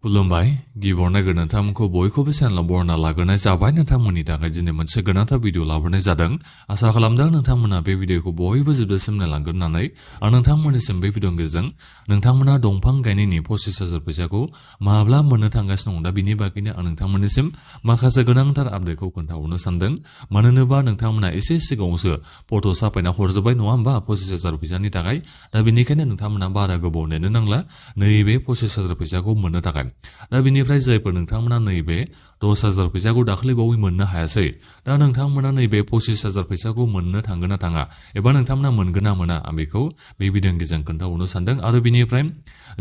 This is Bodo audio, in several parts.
खुलुमबाय गिबियावनो नोंथांमोनखौ बयखौबो चेनेलाव बरायना लाग्रोनाय जाबाय। नोंथांमोननि थाखाय दिनै मोनसे गोनांथार भिडिअ लाबोनाय जादों। आसा खालामदों नोंथांमोना बे भिडिअखौ बयबो जोबजासिम नायलांगोन होननानै आं नोंथांमोननिसिम बे भिडिअनि गेजेरजों नोंथांमोना दंफां गायनायनि 25,000 फैसाखौ माब्ला मोननो थांगासिनो दं दा बिनि बागैनो आं नोंथांमोननिसिम माखासे गोनांथार आपडेटखौ खोन्थाहरनो सानदों। मानो होनोबा नोंथांमोना एसे सिगाङावसो फट' साफायना हरजोबबाय नङा होमबा 25,000 फैसानि थाखाय। दा बेनिखायनो नोंथांमोना बारा गोबाव नेनो नांला नैबे 25,000 फैसाखौ मोननो थाखाय। दा बिनिफ्राय जायफोर नोंथांमोना नैबे 10,000 फैसाखौ दाखालिबावै मोननो हायासै दा नोंथांमोना नैबे 25,000 फैसाखौ मोननो थांगोन ना थाङा एबा नोंथांमोना मोनगोन ना मोना आं बेखौ बे भिडिअनि गेजेरजों खोन्थाहरनो सानदों। आरो बिनिफ्राय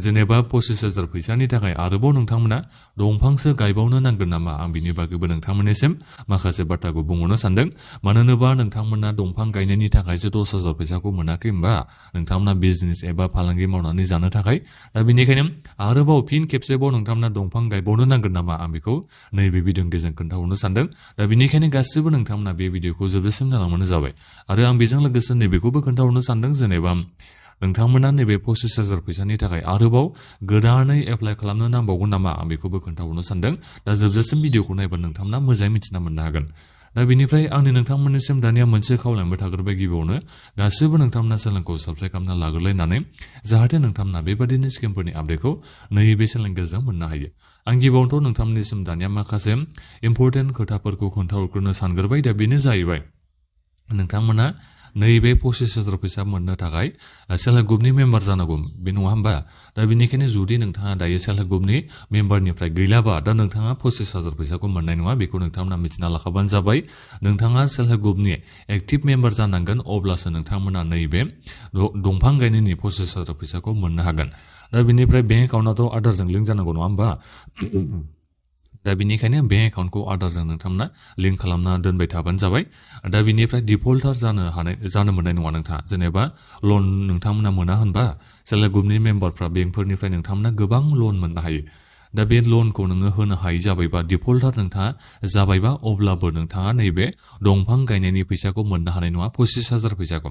जेनेबा 25,000 फैसानि थाखाय आरोबाव नोंथांमोना दंफांसो गायबावनो नांगोन नामा आं बिनि बागैबो नोंथांमोननिसिम माखासे बाथ्राखौ बुंहरनो सानदों। मानो होनोबा नोंथांमोना दंफां गायनायनि थाखायसो 10,000 फैसाखौ मोनाखै होनबा नोंथांमोना बिजनेस एबा फालांगि मावनानै जानो थाखाय। दा बेनिखायनो आरोबाव फिन खेबसेबाव नोंथांमोना दंफां गायबावनो नांगोन नामा आं बेखौ नैबे भिडिअनि गेजेरजों खोन्थाहरनो सानदों। दा बेनिखायनो गासिबो नोंथांमोना बे भिडिअखौ जोबजासिम नायलांबानो जाबाय। आरो आं बेजों लोगोसे नैबेखौबो खोन्थाहरनो सानदों जेनेबा नोंथांमोना नैबे 25,000 फैसानि थाखाय आरोबाव गोदानै एप्लाइ खालामनो नांबावगोन नामा आं बेखौबो खोन्थाहरनो सानदों। दा जोबजासिम भिडिअखौ नायबा नोंथांमोना मोजाङै मिथिना मोननो हागोन। दा बेनिफ्राय आंनि नोंथांमोननिसिम दानिया मोनसे खावलायबाय थाग्रोबाय गिबियावनो गासिबो नोंथांमोना चेनेलखौ साबस्क्राइब खालामना लाग्रोलायनानै जाहाथे नोंथांमोना बेबादिनो स्किमफोरनि आपडेटखौ नैबे चेनेलनि गेजेरजों मोननो हायो। आं गिबियावनोथ' नोंथांमोननिसिम दानिया माखासे इम्परटेन्ट खोथाफोरखौ खोन्थाहरग्रोनो सानग्रोबाय। दा बेनो जाहैबाय नोंथांमोना नैबे 25,000 फैसा मोननो थाखाय सेल्फ हेल्प ग्रुपनि मेम्बार जानांगौ बे नङा होमबा। दा बेनिखायनो जुदि नोंथाङा दायो सेल्फ हेल्प ग्रुपनि मेम्बारनिफ्राय गैलाबा दा नोंथाङा 25,000 फैसाखौ मोननाय नङा बेखौ नोंथांमोना मिथिना लाखाबानो जाबाय। नोंथाङा सेल्फ हेल्प ग्रुपनि एक्टिभ मेम्बार जानांगोन अब्लासो नोंथांमोना नैबे दंफां गायनायनि 25,000 फैसाखौ मोननो हागोन। दा बेनिफ्राय बेंक एकाउन्टआथ' आधारजों लिंक जानांगौ नङा होमबा। दा बेनिखायनो बेंक एकाउन्टखौ आधारजों नोंथांमोना लिंक खालामना दोनबाय थाबानो जाबाय। दा बिनिफ्राय डिफल्टार जानो मोननाय नङा नोंथाङा जेनेबा लन नोंथांमोना मोना होनबा सेल्फ हेल्प ग्रुपनि मेम्बारफ्रा बेंकफोरनिफ्राय नोंथांमोना गोबां लन मोननो हायो। दा बे लनखौ नोङो होनो हायै जाबायबा डिफल्टार नोंथाङा जाबायबा अब्लाबो नोंथाङा नैबे दंफां गायनायनि फैसाखौ मोननो हानाय नङा 25,000 फैसाखौ।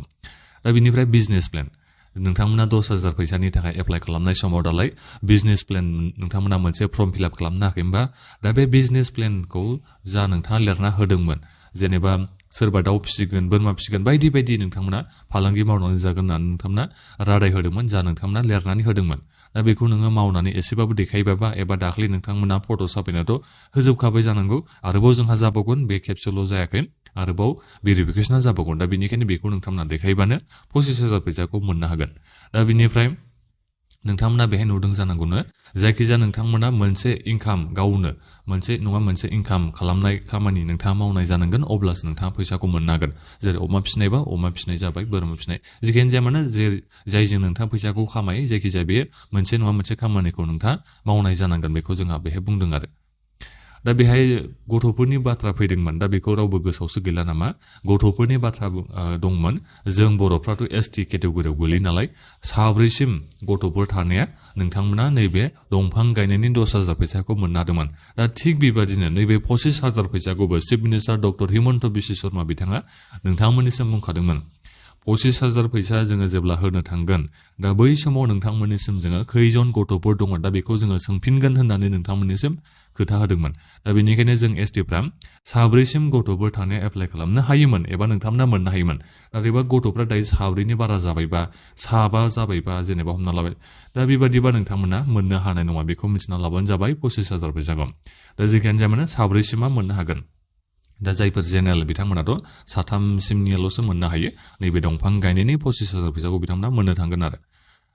दा बिनिफ्राय बिजनेस प्लेन नोंथांमोना 10,000 फैसानि थाखाय एप्लाइ खालामनाय समाव दालाय बिजनेस प्लेन नोंथांमोना मोनसे फर्म फिलआप खालामनो हायाखै होनबा दा बे बिजनेस प्लेनखौ जा नोंथाङा लिरना होदोंमोन जेनेबा सोरबा दाउ फिसिगोन बोरमा फिसिगोन बायदि बायदि नोंथांमोना फालांगि मावनानै जागोन होननानै नोंथांमोना रादाय होदोंमोन जा नोंथांमोना लिरनानै होदोंमोन। दा बेखौ नोङो मावनानै एसेबाबो देखायबाबा एबा दाख्लै नोंथांमोना फट' साफायनायाथ' होजोबखाबाय जानांगौ आरोबाव जोंहा जाबावगोन बे खेबसेल' जायाखै आरोबाव भेरिफिकेसना जाबावगोन। दा बेनिखायनो बेखौ नोंथांमोना देखायबानो 25,000 फैसाखौ मोननो हागोन। दा बिनिफ्राय नोंथांमोना बेहाय नुदों जानांगौनो जायखिजाया नोंथांमोना मोनसे इनकाम गावनो मोनसे नङा मोनसे इनकाम खालामनाय खामानि नोंथाङा मावनाय जानांगोन अब्लासो नोंथाङा फैसाखौ मोननो हागोन। जेरै अमा फिसिनायबा अमा फिसिनाय जाबाय बोरमा फिसिनाय जिखियानो जाया मानो जायजों नोंथाङा फैसाखौ खामायो जायखिजाया बे मोनसे नङा मोनसे खामानिखौ नोंथाङा मावनाय जानांगोन बेखौ जोंहा बेहाय बुंदों आरो। दा बेहाय गथ'फोरनि बाथ्रा फैदोंमोन दा बेखौ रावबो गोसोआवसो गैला नामा गथ'फोरनि बाथ्रा दंमोन। जों बर'फ्राथ' ST केटेगरियाव गोलैयो नालाय साब्रैसिम गथ'फोर थानाया नोंथांमोना नैबे दंफां गायनायनि 10,000 फैसाखौ मोननो हादोंमोन। दा थिग बेबादिनो नैबे 25,000 फैसाखौबो chief minister doctor Himanta Biswa Sharma बिथाङा नोंथांमोननिसिम बुंखादोंमोन 25,000 फैसा जोङो जेब्ला होनो थांगोन दा बै समाव नोंथांमोननिसिम जोङो खैजन गथ'फोर दङ दा बेखौ जोङो सोंफिनगोन होननानै नोंथांमोननिसिम खोथा होदोंमोन। दा बेनिखायनो जों STफ्रा साब्रैसिम गथ'फोर थानाया एप्लाइ खालामनो हायोमोन एबा नोंथांमोना मोननो हायोमोन। नाथायबा गथ'फ्रा दायो साब्रैनि बारा जाबायबा साबा जाबायबा जेनेबा हमना लाबाय दा बेबादिबा नोंथांमोना मोननो हानाय नङा बेखौ मिथिना लाबानो जाबाय 25,000 फैसाखौ। दा जिखियानो जाया मानो साब्रैसिमा मोननो हागोन। दा जायफोर जेनेरेल बिथांमोनाथ' साथामसिमनिल'सो मोननो हायो नैबे दंफां गायनायनि 25,000 फैसाखौ बिथांमोना मोननो थांगोन आरो।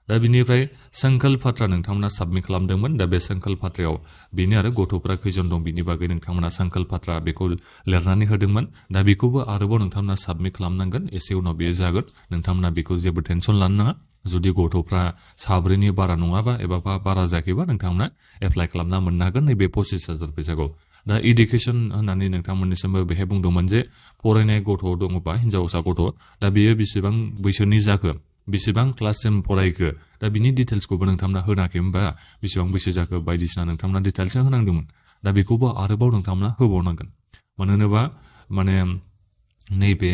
दा बिनिफ्राय संकल्प पात्र नोंथांमोना साबमिट खालामदोंमोन दा बे संकल्प पात्रायाव बेनो आरो गथ'फ्रा खैजन दं बिनि बागै नोंथांमोना संकल्प पात्र बेखौ लिरनानै होदोंमन। दा बेखौबो आरोबाव नोंथांमोना साबमिट खालामनांगोन एसे उनाव बेयो जागोन नोंथांमोना बेखौ जेबो टेनसन लानो नाङा। जुदि गथ'फ्रा साब्रैनि बारा नङाबा एबा बारा जायाखैबा नोंथांमोना एप्लाइ खालामना मोननो हागोन नैबे 25,000 फैसाखौ। दा इडुकेसन होननानै नोंथांमोननिसिमबो बेहाय बुंदोंमोन जे फरायनाय गथ' दङबा हिनजावसा गथ' दा बेयो बेसेबां बैसोनि जाखो बेसेबां क्लाससिम फरायखो दा बिनि डिटेल्सखौबो नोंथांमोना होनाखै होनबा बेसेबां बैसो जाखो बायदिसिना नोंथांमोना डिटेल्सजों होनांदोंमोन। दा बेखौबो आरोबाव नोंथांमोना होबावनांगोन। मानो होनोबा माने नैबे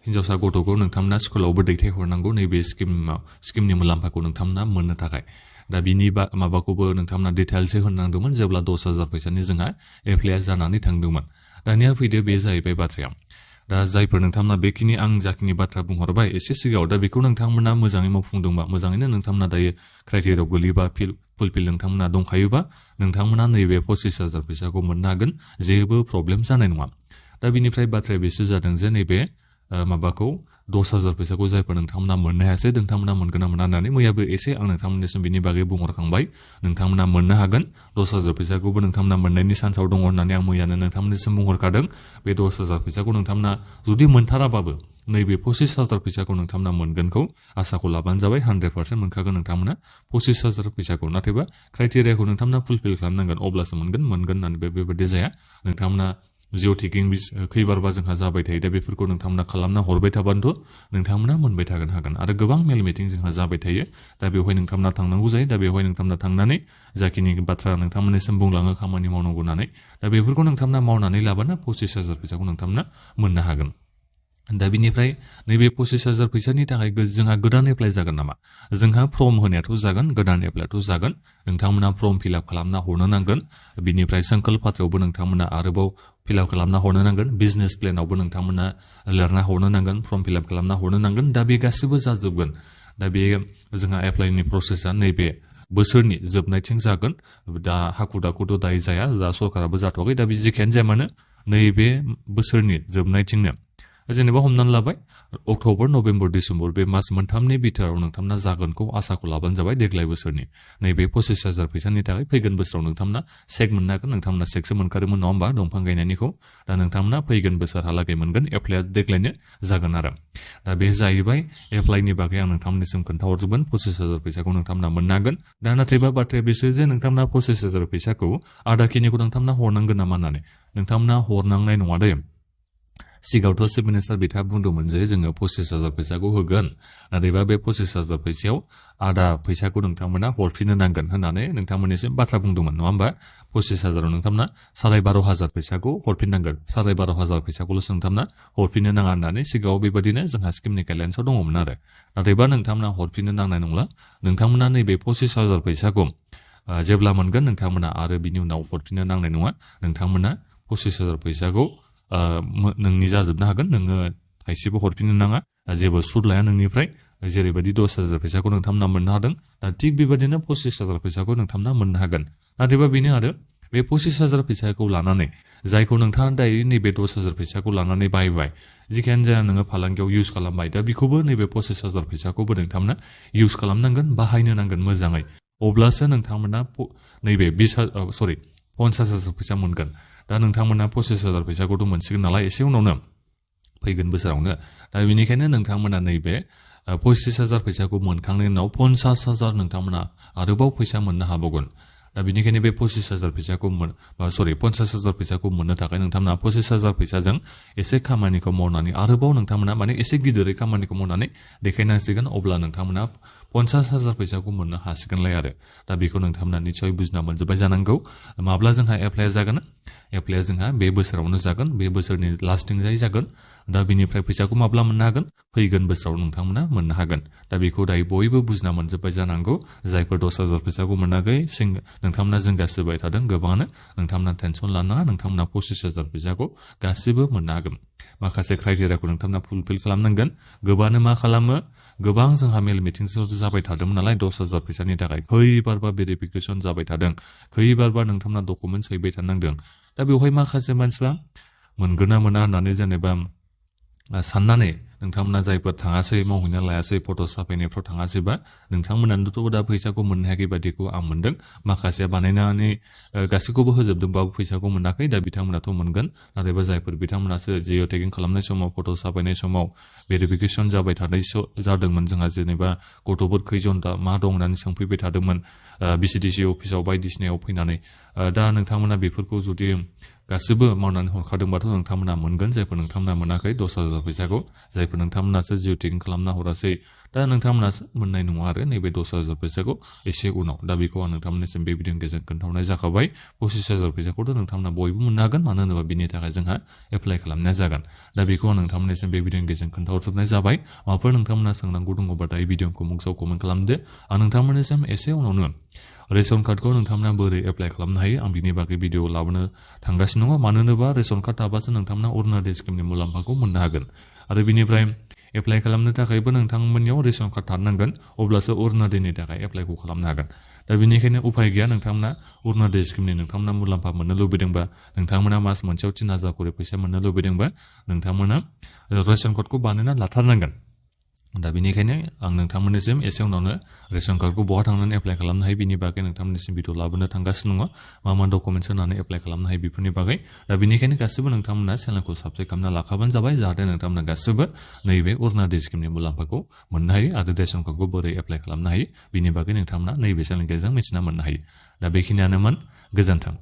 हिनजावसा गथ'खौ नोंथांमोना स्कुलावबो दैथायहरनांगौ नैबे स्किमनि मुलाम्फाखौ नोंथांमोना मोननो थाखाय। दा बिनि माबाखौबो नोंथांमोना डिटेल्सै होनांदोंमोन जेब्ला 10,000 फैसानि जोंहा एप्लाइआ जानानै थांदोंमोन दानिया फैदो बे जाहैबाय बाथ्राया दा जायफोर नोंथांमोना बेखिनि आं जाखिनि बाथ्रा बुंहरबाय एसे सिगाङाव दा बेखौ नोंथांमोना मोजाङै मावफुंदोंबा मोजाङैनो नोंथांमोना दायो क्राइटेरियायाव गोलैबा फुलफिल नोंथांमोना दंखायोबा नोंथांमोना नैबे 25,000 फैसाखौ मोननो हागोन जेबो प्रब्लेम जानाय नङा दा बिनिफ्राय बाथ्राया बेसो जादों जे नैबे माबाखौ 10,000 फैसाखौ जायफोर नोंथांमोना मोननो हायासै नोंथांमोना मोनगोन ना मोना होननानै मैयाबो एसे आं नोंथांमोननिसिम बिनि बागै बुंहरखांबाय नोंथांमोना मोननो हागोन 10,000 फैसाखौबो नोंथांमोना मोननायनि चान्सआव दङ होननानै आं मैयानो नोंथांमोननिसिम बुंहरखादों बे 10,000 फैसाखौ नोंथांमोना जुदि मोनथाराबाबो नैबे 25,000 फैसाखौ नोंथांमोना मोनगोनखौ आसाखौ लाबानो जाबाय 100% मोनखागोन नोंथांमोना 25,000 फैसाखौ नाथायबा क्राइटेरियाखौ नोंथांमोना फुलफिल खालामनांगोन अब्लासो मोनगोन होननानै बेबायदि जाया नोंथांमोना जिअ टेकिं खैबारबा जोंहा जाबाय थायो दा बेफोरखौ नोंथांमोना खालामना हरबाय थाबानोथ' नोंथांमोना मोनबाय थागोन हागोन आरो गोबां मेल मिटिं जोंहा जाबाय थायो दा बेवहाय नोंथांमोना थांनांगौ जायो दा बेवहाय नोंथांमोना थांनानै जाखिनि बाथ्रा नोंथांमोननिसिम बुंलाङो खामानि मावनांगौ होननानै दा बेफोरखौ नोंथांमोना मावनानै लाबानो 25,000 फैसाखौ नोंथंमोना मोननो हागोन दा बिनिफ्राय नैबे 25,000 फैसानि थाखाय जोंहा गोदान एप्लाइ जागोन नामा जोंहा फर्म होनायाथ' जागोन गोदान एप्लाइथ' जागोन नोंथांमोना फर्म फिलआप खालामना हरनो नांगोन बिनिफ्राय संकल्प पात्रआवबो नोंथांमोना आरोबाव फिलआप खालामना हरनो नांगोन बिजनेस प्लेनावबो नोंथांमोना लिरना हरनो नांगोन फर्म फिलआप खालामना हरनो नांगोन दा बे गासिबो जाजोबगोन दा बे जोंहा एप्लाइनि प्रसेसआ नैबे बोसोरनि जोबनायथिं जागोन दा हाखु दाखुथ' दायो जाया दा सरकाराबो जाथ'वाखै दा बे जेखियानो जाया मानो नैबे बोसोरनि जोबनायथिंनो जेनेबा हमनानै लाबाय अक्ट'बर नभेम्बर डिसेम्बर बे मास मोनथामनि बिथोराव नोंथांमोना जागोनखौ आसाखौ लाबानो जाबाय देग्लाय बोसोरनि नैबे 25,000 फैसानि थाखाय फैगोन बोसोराव नोंथांमोना चेक मोननो हागोन नोंथांमोना चेकसो मोनखादोंमोन नङा होमबा दंफां गायनायनिखौ दा नोंथांमोना फैगोन बोसोरहालागै मोनगोन एप्लाइआ देग्लायनो जागोन आरो दा बे जाहैबाय एप्लाइनि बागै आं नोंथांमोननिसिम खोन्थाहरजोबगोन 25,000 फैसाखौ नोंथांमोना मोननो हागोन दा नाथायबा बाथ्राया बेसो जे नोंथांमोना 25,000 फैसाखौ आदाखिनिखौ नोंथांमोना हरनांगोन नामा होननानै नोंथांमोना हरनांनाय नङा दे सिगाङावथ' चिफ मिनिस्टार बिथाङा बुंदोंमोन जे जोङो 25,000 फैसाखौ होगोन नाथायबा बे 25,000 फैसायाव आदा फैसाखौ नोंथांमोना हरफिननो नांगोन होननानै नोंथांमोननिसिम बाथ्रा बुंदोंमोन नङा होमबा 25,000 नोंथांमोना 12,500 फैसाखौ हरफिननांगोन 12,500 फैसाखौल'सो नोंथांमोना हरफिननो नाङा होननानै सिगाङाव बेबायदिनो जोंहा स्किमनि गाइडलाइन्सआव दङमोन आरो नाथायबा नोंथांमोना हरफिननो नांनाय नंला नोंथांमोना नैबे 25,000 फैसाखौ जेब्ला मोनगोन नोंथांमोना आरो बिनि उनाव हरफिननो नांनाय नङा नोंथांमोना 25,000 फैसाखौ नोंनि जाजोबनो हागोन नोङो थाइसेबो हरफिननो नाङा जेबो सुद लाया नोंनिफ्राय जेरैबायदि 10,000 फैसाखौ नोंथांमोना मोननो हादों दा थिग बेबायदिनो 25,000 फैसाखौ नोंथांमोना मोननो हागोन नाथायबा बेनो आरो बे 25,000 फैसाखौ लानानै जायखौ नोंथाङा दायो नैबे 10,000 फैसाखौ लानानै बायबाय जिखियानो जाया नोङो फालांगियाव इउज खालामबाय दा बेखौबो नैबे 25,000 फैसाखौबो नोंथांमोना इउज खालामनांगोन बाहायनो नांगोन मोजाङै अब्लासो नोंथांमोना नैबे 50,000 फैसा मोनगोन दा नोंथांमोना 25,000 फैसाखौथ' मोनसिगोन नालाय एसे उनावनो फैगोन बोसोरावनो दा बेनिखायनो नोंथांमोना नैबे 25,000 फैसाखौ मोनखांनायनि उनाव 50,000 नोंथांमोना आरोबाव फैसा मोननो हाबावगोन दा बेनिखायनो बे 25,000 फैसाखौ 50,000 फैसाखौ मोननो थाखाय नोंथांमोना 25,000 फैसाजों एसे खामानिखौ मावनानै आरोबाव नोंथांमोना माने एसे गिदिरै खामानिखौ मावनानै देखायनांसिगोन अब्ला नोंथांमोना 50,000 फैसाखौ मोननो हासिगोनलाय आरो दा बेखौ नोंथांमोना निसय बुजिना मोनजोब्बाय जानांगौ माब्ला जोंहा एप्लाइआ जागोन एप्लाइआ जोंहा बे बोसोरावनो जागोन बे बोसोरनि लास्टिंजाय जागोन दा बिनिफ्राय फैसाखौ माब्ला मोननो हागोन फैगोन बोसोराव नोंथांमोना मोननो हागोन दा बेखौ दायो बयबो बुजिना मोनजोब्बाय जानांगौ जायफोर 10,000 फैसाखौ मोनाखै नोंथांमोना जिंगासिबाय थादों गोबाङानो नोंथांमोना टेनसन लानाङा नोंथांमोना 25,000 फैसाखौ गासिबो मोननो हागोन माखासे क्राइटेरियाखौ नोंथांमोना फुलफिल खालामनांगोन गोबाङानो मा खालामो गोबां जोंहा मेल मिटिंस जाबाय थादोंमोन नालाय 10,000 फैसानि थाखाय खैबारबा भेरिफिकेसन जाबाय थादों खैबारबा नोंथांमोना डकुमेन्टस हैबाय थानांदों दा बेवहाय माखासे मानसिफ्रा मोनगोन ना मोना होननानै जेनेबा साननानै नोंथांमोना जायफोर थाङासै मावहैना लायासै फट' साफायनायफ्राव थाङासैबा नोंथांमोनानोथ' दा फैसाखौ मोननो हायाखै बादिखौ आं मोनदों माखासेया बानायनानै गासैखौबो होजोबदोंबाबो फैसाखौ मोनाखै दा बिथांमोनाथ' मोनगोन नाथायबा जायफोर बिथांमोनासो जिअ टेगिं खालामनाय समाव फट' साफायनाय समाव भेरिफिकेसन जाबाय थानाय जादोंमोन जोंहा जेनेबा गथ'फोर खैजन दा मा दं होननानै सोंफैबाय थादोंमोन बिसिडिसि अफिसाव बायदिसिनायाव फैनानै दा नोंथांमोना बेफोरखौ जुदि गासिबो मावनानै हरखादोंबाथ' नोंथांमोना मोनगोन जायफोर नोंथांमोना मोनाखै 10,000 फैसाखौ जायफोर जायफोर नोंथांमोनासो जिउ टिकेट खालामना हरासै दा नोंथांमोना मोननाय नङा आरो नैबे 10,000 फैसाखौ एसे उनाव दा बेखौ आं नोंथांमोननिसिम बे भिडिअनि गेजेरजों खोन्थाहरनाय जाखाबाय 25,000 फैसाखौथ' नोंथांमोना बयबो मोननो हागोन मानो होनोबा बिनि थाखाय जोंहा एप्लाइ खालामनाय जागोन दा बेखौ आं नोंथांमोननिसिम बे भिडिअनि गेजेरजों खोन्थाहरजोबनाय जाबाय माबाफोर नोंथांमोना सोंनांगौ दङबा दा भिडिअखौ मुंसाव कमेन्ट खालामदो आं नोंथांमोननिसिम एसे उनावनो रेशन कार्डखौ नोंथांमोना बोरै एप्लाइ खालामनो हायो आं बिनि बागै भिडिअ लाबोनो थांगासिनो दङ मानो होनोबा रेशन कार्ड थाबासो नोंथांमोना अरुणोदय स्किमनि मुलाम्फाखौ मोननो हागोन आरो बिनिफ्राय एप्लाइ खालामनो थाखायबो नोंथांमोननियाव रेशन कार्ड थानांगोन अब्लासो अरुणोदयनि थाखाय एप्लाइखौ खालामनो हागोन दा बेनिखायनो उफाय गैया नोंथांमोना अरुणोदय स्किमनि नोंथांमोना मुलाम्फा मोननो लुबैदोंबा नोंथांमोना मास मोनसेयाव 3,000 खरि फैसा मोननो लुबैदोंबा नोंथांमोना रेशन कार्डखौ बानायना लाथारनांगोन दा बेनिखायनो आं नोंथांमोननिसिम एसे उनावनो रेशन कार्डखौ बहा थांनानै एप्लाइ खालामनो हायो बिनि बागै नोंथांमोननिसिम भिडिअ लाबोनो थांगासिनो दङ मा डकुमेन्ट्स होनानै एप्लाइ खालामनो हायो बेफोरनि बागै दा बेनिखायनो गासिबो नोंथांमोना चेनेलखौ साबस्क्राइब खालामना लाखाबानो जाबाय जाहाथे नोंथांमोना गासिबो नैबे अरुणोदय स्किमनि मुलाम्फाखौ मोननो हायो आरो रेशन कार्डखौ बोरै एप्लाइ खालामनो हायो बिनि बागै नोंथांमोना नैबे चेनेलनि गेजेरजों मिथिना मोननो हायो दा बेखिनियानोमोन गोजोन्थों